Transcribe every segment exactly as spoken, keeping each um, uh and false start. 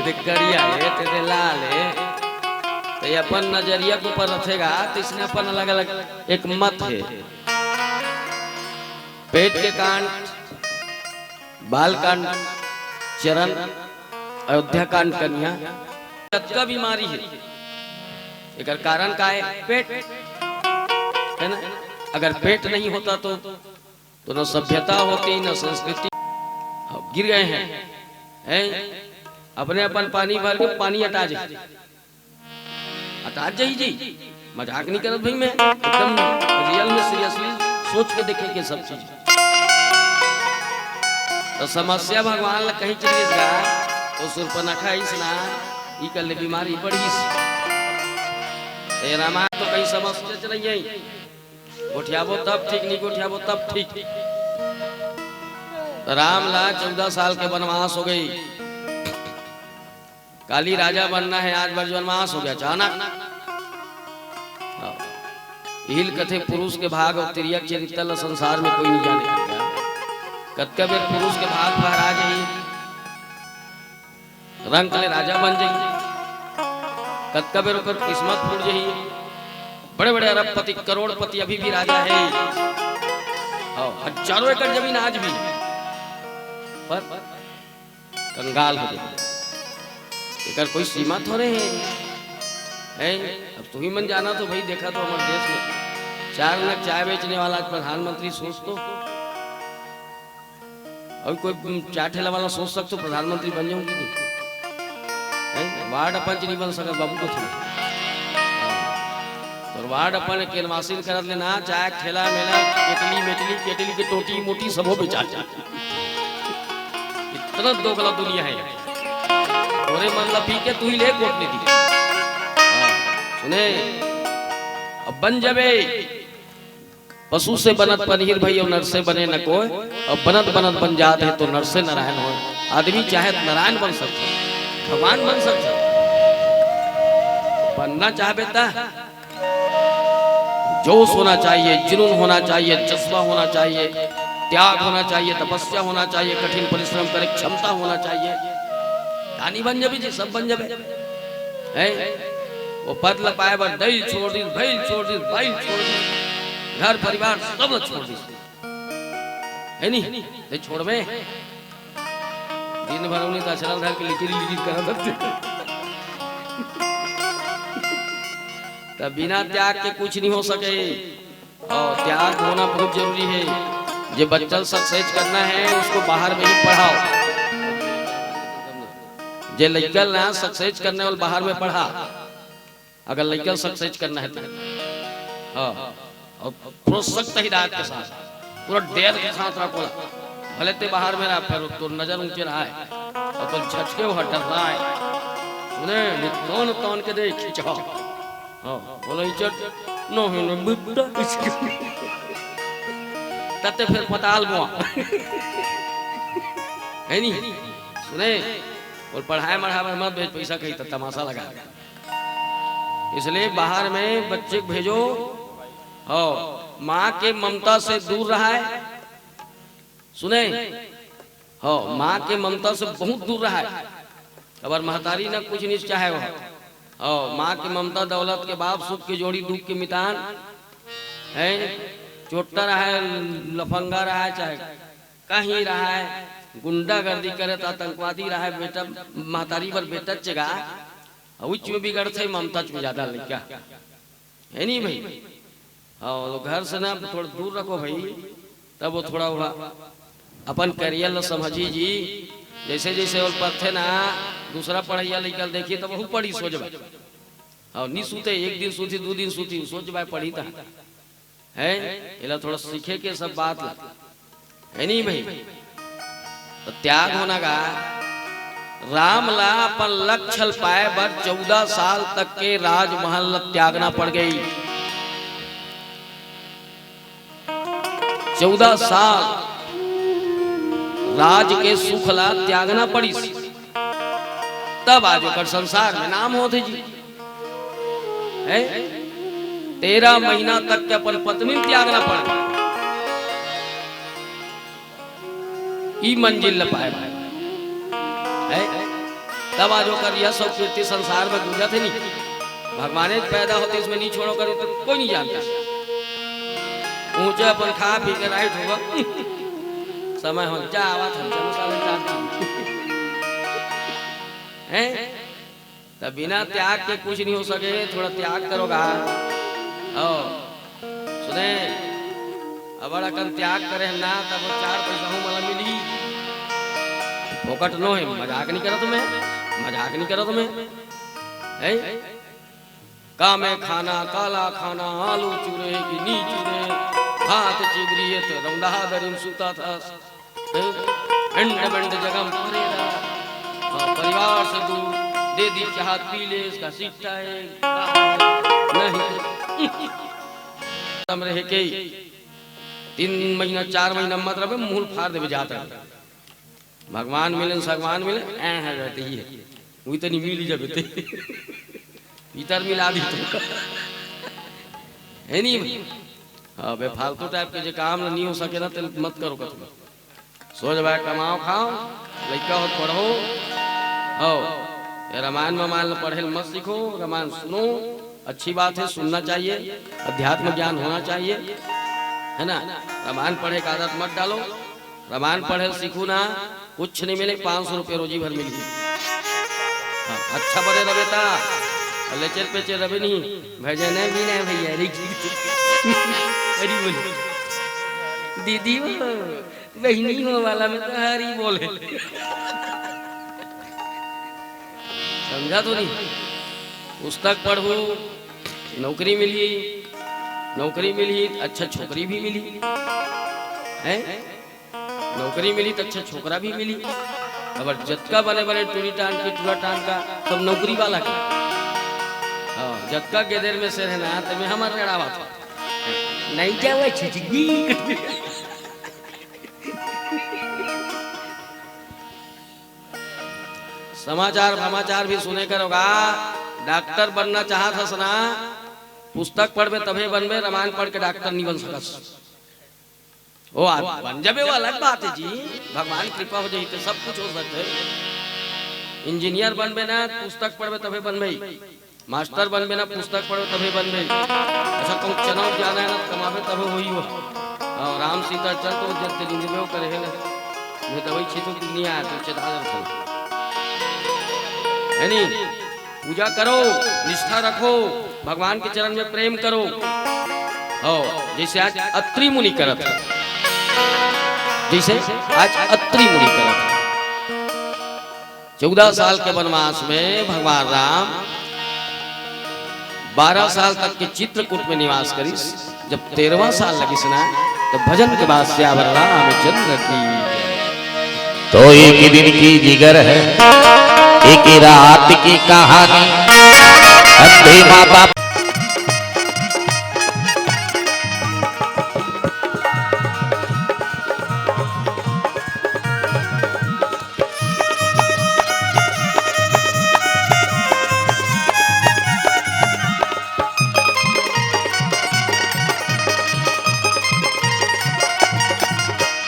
दे करिया हे, ते दे लाल हे। तो ये अपन नजरिया के ऊपर रखेगा, तो इसने अपन अलग-अलग एक मत हे। पेट के कांड, बाल कांड, चरण, अयोध्या कांड कन्या, जतका बीमारी हे, एकर कारण का हे? पेट, है ना? अगर पेट नहीं होता तो, तो न सभ्यता होती, न संस्कृति। अब गिर गए हैं, हैं? अपने अपन पानी भर के पानी अटा जाए। अटात जाही जी, मजाक नहीं करत भाई मैं, एकदम रियल में सीरियसली सोच के देखे के सब चीज। तो समस्या भगवान ला कहीं चलिस गा, तो सुर्पनखा अइस ना, ई कर ले बीमारी बढ़िस। ए रामायण तो कहीं समस्या चल रही है, गोठियाबो तब ठीक, नहीं गोठियाबो तब ठीक। तो राम ला चौदह साल के वनवास हो गई। काली राजा बनना है, आज बर वनवास हो गया अचानक। हाँ। इहिल कथे पुरुष के भाग और तिर्यक चरित्र ला संसार में कोई नहीं जाने। कतका बेर पुरुष के भाग फहरा जाही, रंग ले राजा बन जाही, कतका बेर ओकर किस्मत फूट जाही। बड़े बड़े अरबपति, करोड़पति अभी भी राजा है, और हजारों एकड़ जमीन आज भी, पर कंगाल हो जाही। एकर कोई सीमा थोड़े है, है? अब तुही मन जाना तो भाई, देखा तो हमारे देश में चार नग चाय बेचने वाला आज प्रधानमंत्री, सोच तो। अभी कोई चाय ठेला वाला सोच सकते हो प्रधानमंत्री बन जाऊंगी? हैं? वार्ड पंच नहीं बन सकत बाबू, कुछ नहीं। और वार्ड अपन केनवासिन करत लेना, चाय ठेला मेला, केटली मेटली, केटली के टोटी मोटी सबो बेचा जा। इतना दोगला दुनिया है। ओरे मन ला पी के तू ही ले कोट ले दी। हाँ, सुने, अब बन जाबे। पशु से बनत पनीर भई, अउ नर से बने न कोय। अब बनत बनत बन जात हे तो नर से नारायण होय। आदमी चाहे त नारायण बन सकथे, भगवान बन सकथे। बनना चाहबे त जोश होना चाहिए, जुनून होना चाहिए, जज्बा होना चाहिए, त्याग होना चाहिए, तपस्या होना चाहिए, कठिन परिश्रम करे क्षमता होना चाहिए। दानी बन जाबे जी, सब बन जाबे। हैं? वो पद ल पाए बर दई ल छोड़ दिस, भई ल छोड़ दिस, बाई ल छोड़ दिस, घर परिवार सब ल छोड़ दिस। है नी? ते छोड़बे? दिन भर उन्हीं त अचरा ल धर के लिटिर लिटिर करत रहथे। त बिना त्याग के कुछ नहीं हो सके। और त्याग होना बहुत जरूरी है। जे बच्चा ल सक्सेस करना है, उसको बाहर में ही पढ़ाओ। जे लइका ल ना सक्सेस करने वाला, बाहर में पढ़ा, अगर लइका ल सक्सेस करना है तो। हाँ, और प्रोत्साहक हिदायत के साथ, पूरा डेर के साथ रखो ला। भले ते बाहर में रहा, फिर तोर नजर ऊंचे रहा है, और तो झचके वो डर रहा है। सुने, नितौन तौन के दे खिंचवा। हाँ, बोलो इज्जत न हो न बुद्धा इसके। तब ते फिर पताल बुआ। है नी? सुने, बोल पढ़ाए मढ़ाए मत भेज, पैसा कहीं त तमाशा लगा। इसलिए बाहर में बच्चे को भेजो, हो, माँ के ममता से दूर रहा है। सुने, हो, माँ के ममता से बहुत दूर रहा है। अबर महतारी ना कुछ नहीं चाहे हो। हो, माँ के ममता दौलत के बाप, सुख के जोड़ी दुख के मितान है। चोट्टा रहा है, लफंगा रहा है, चाहे कहीं रहा है, गुंडागर्दी करे त आतंकवादी रहा है, बेटा महतारी बर बेटा चेगा, उच्च में बिगड़थे, ममता में ज्यादा लइका। है नी भाई? हाँ, तो घर से ना थोड़ा दूर रखो भाई, तब वो थोड़ा हुआ अपन करियर ला समझी जी। जैसे जैसे वो पढ़थे ना, दूसरा पढ़ैया लइका देखी, तब वो पढ़ी सोच भाई। हाँ, नी सूते, एक दिन सूती, दो दिन सूती, सोच भाई पढ़ी था। है, एला थोड़ा सीखे के सब बात ला। है नी भाई? तो त्याग होना का, राम ला अपन लक्ष्य ल पाए बर चौदह साल तक के राजमहल ला त्यागना पड़ गई। चौदह साल राज के सुख ला त्यागना पड़िस, तब आज ओकर संसार में नाम होथे जी। है? तेरह महीना तक के अपन पत्नी ल त्यागना पड़ा। ई मंजिल ल पाए भाई। है? तब आज ओकर यश अउ कीर्ति संसार में गूंजत हे नी। भगवाने पैदा होतिस में नी छोड़ो करे तो कोई नी जानतिस। ऊंचे अपन खा पी के राइट होगा। समय हो जा, आवत हम चलो साले जानती हैं। त बिना त्याग के कुछ नहीं हो सके, थोड़ा त्याग करो गा। ओ, सुने, अबड़ अकन त्याग करे ना, तब वो चार पैसा हूँ मला मिली। फोकट नो है, मजाक नहीं करत मैं, मजाक नहीं करत मैं। हैं? का मैं खाना, काला खाना, आलू चूरे कि नी चूरे, भात चिबरी है तो रौंदा दरिम सूता था। हैं? अंड बंड जगम परे रहा। हाँ, परिवार से दूर, दे दी चाहत पी ले, इसका सिट्टा है। नहीं। तम रहे के तीन महीना, चार महीना मत रहे, मुंह फाड़ देवे जात रहे। भगवान मिले, भगवान मिले, ऐ है रहती है। वही तो नहीं मिली जब ते। इतर मिला दी तो। है नहीं? हाँ, बेफालतू टाइप के जे काम नहीं हो सके ना, तो मत करो कतनो। सोच भाई, कमाओ खाओ, लइका हो पढ़ो। हो, ये रामायण मामायण ल पढ़े ल मत सीखो, रामायण सुनो, अच्छी बात है, सुनना चाहिए, अध्यात्म ज्ञान होना चाहिए, है ना? रामायण पढ़े का आदत मत डालो। रामायण पढ़े ल सीखू ना, कुछ नहीं मिले, पाँच सौ रुपये रोजी भर मिली। हाँ, अच्छा बने रहे बेटा, लेचर पेचर रहे नहीं, भजन भी नहीं भैया, अरे बोल दीदी वो बहिनी हो वाला में तो हरी बोले। समझा तो नहीं? पुस्तक पढ़ू, नौकरी मिली, नौकरी मिली, अच्छा छोकरी भी मिली, हैं? नौकरी मिली तो अच्छा छोकरा भी मिली। अब जतका बने बने टूरी टान की टूरा टान का, सब नौकरी वाला का। हाँ, जतका गेदेर में से रहना, तो मैं हमारे लड़ावा था। नहीं क्या हुआ छिचकी? समाचार भमाचार भी सुने कर होगा। डॉक्टर बनना चाहत हस ना, पुस्तक पढ़बे तभे बनबे, रामायण पढ़ के डॉक्टर नहीं बन सकस। ओ, आप बन जाबे, वो अलग बात है जी। भगवान कृपा हो जाई तो सब कुछ हो सकता है। इंजीनियर बनबे ना, पुस्तक पढ़बे तभे बनबे। मास्टर बनबे ना, पुस्तक पढ़ो तभे बनबे। अच्छा, कहूँ चुनाव जाना है ना, कमाबे तभे होई हो। और राम सीता चल तो जब ते जिंदगी में वो करे है ना, मैं दवाई छीटू कि नहीं आया, तो चेता रखो। है नी? पूजा करो, निष्ठा रखो, भगवान के चरण में प्रेम करो। हो, जैसे आज अत्रि मुनि करत है, जैसे आज अत्रि मुनि करत है। चौदह साल के वनवास में भगवान राम बारह साल तक के चित्रकूट में निवास करिस। जब तेरहवाँ साल लगिस ना, तो भजन के बाद सियावर रामचंद्र की। तो एक दिन की जिगर है, एक रात की कहानी। अंधे माँ बाप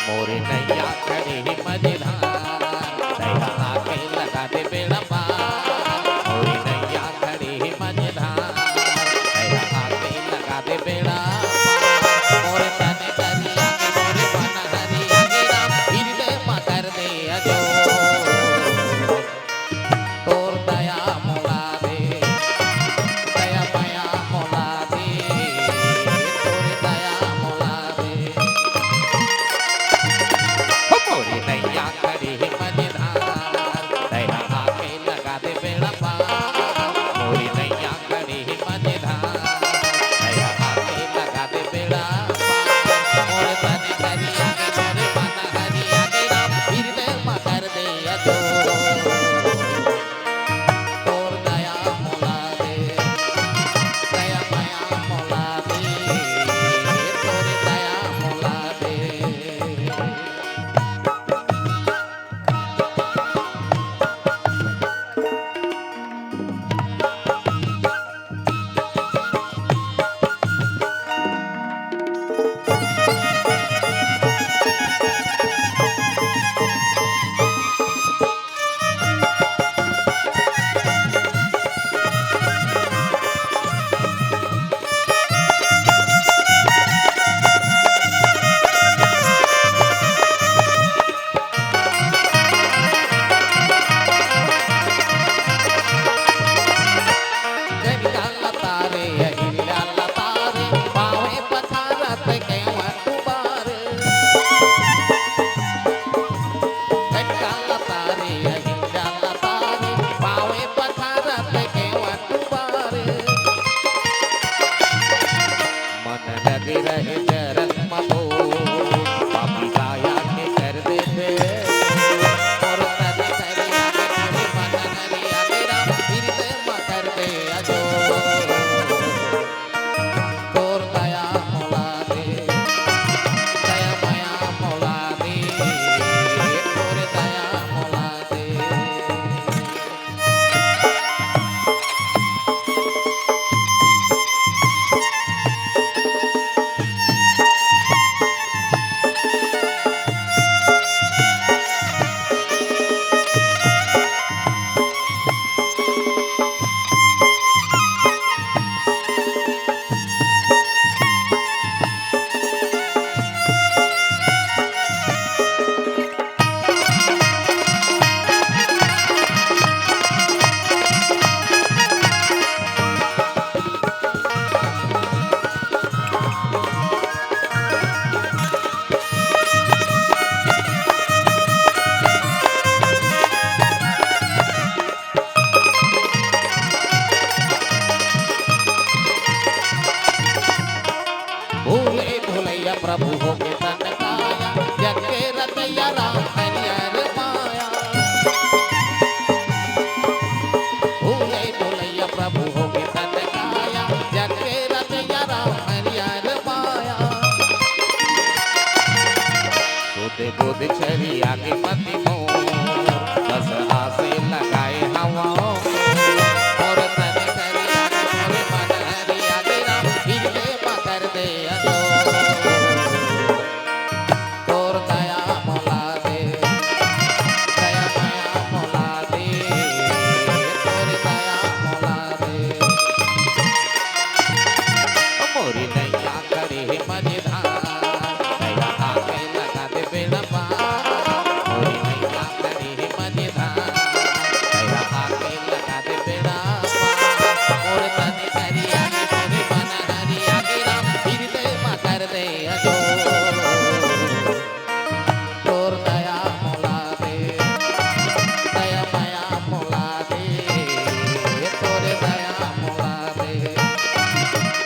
मोरे नैया खड़े हे मझधार, दया आके लगा दे बेड़ा पार। मोरे नैया खड़े हे मझधार, के लगा दे बेड़ा पार, मोर तन करिया के मोरे मन हरिया के राम, फिर दे मा कर दे अजोर। तोर दया मोला दे, दया मया मोला दे, तोर दया मोला दे,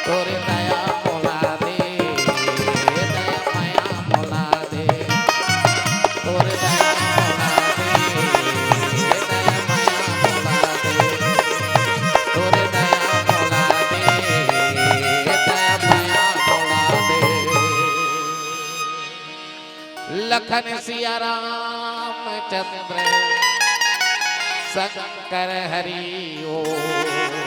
तोर दया मोला दे, दया मया मोला दे, तोर दया मोला दे, दया मया मोला दे, तोर दया मोला दे, दया मया मोला दे। लखन सिया रामचंद्र शंकर हरि ओम।